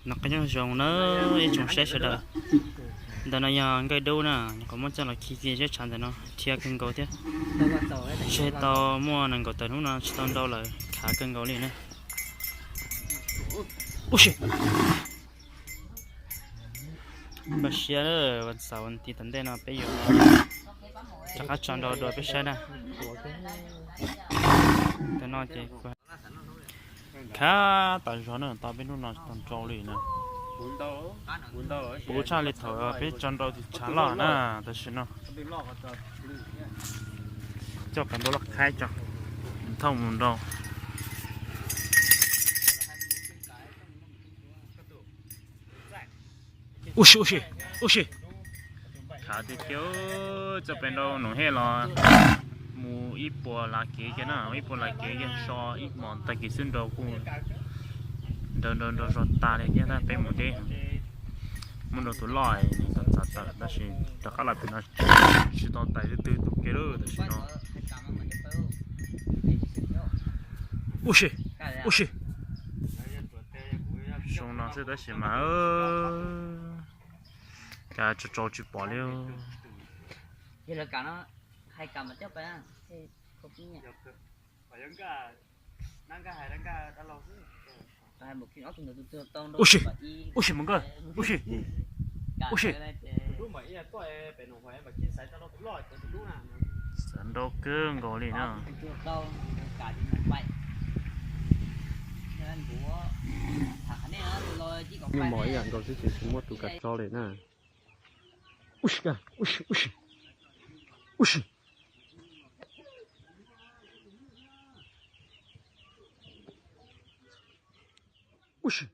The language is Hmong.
Noj qab nyob zoo na ib tsoom saib sawv daws. Ntawm no yog nqaij dub na, nyuam qhuav muab coj los khi cia zeb tshav ntawm no dhia kawg nkaus thiab. Ntshe tau muaj nees nkaum tawm hnub no tsis tau nrau lawm, khav kawg nkaus li na. Ub si, npaj siab, vas xaum vas tiv tom ntej no peb yuav rov qab tso nrau dua peb saib na. Tam no ces khav tas zog na, tau peb hnub no tsis tau nrau li na. Puv tshaj li thaum peb tso nrau tiv tshav loj na, tam sim no coj pem nrau loj qhaib tso, thauj mus nrau. Ub si, ub si, ub si. Khav tiag tiag, txoj pem nrau Noom Hej los mus ib puas lav kev kiag na, ib puas lav kev kiag so ib hmos tag kis xwb nrau kuj nrau nrau nrau zog tas li thiab tab peb mus deb. Muab nrau tus loj nws txav txav tawm tab sis rov qab los pem no tsis tau tais twg tus kev lawm tam sim no. Ub si, ub si. Zoo no xwb tab sis mas cas tso tso tsis pom li. Ub si, ub si mus nkawj, ub si, ub si. Xav nrau kawg nkaus li na. Nyuj mos ib yam nkaus xwb ces tsis muab tus kav tso li na. Ub si, ub si, ub si, ub si. Ub si,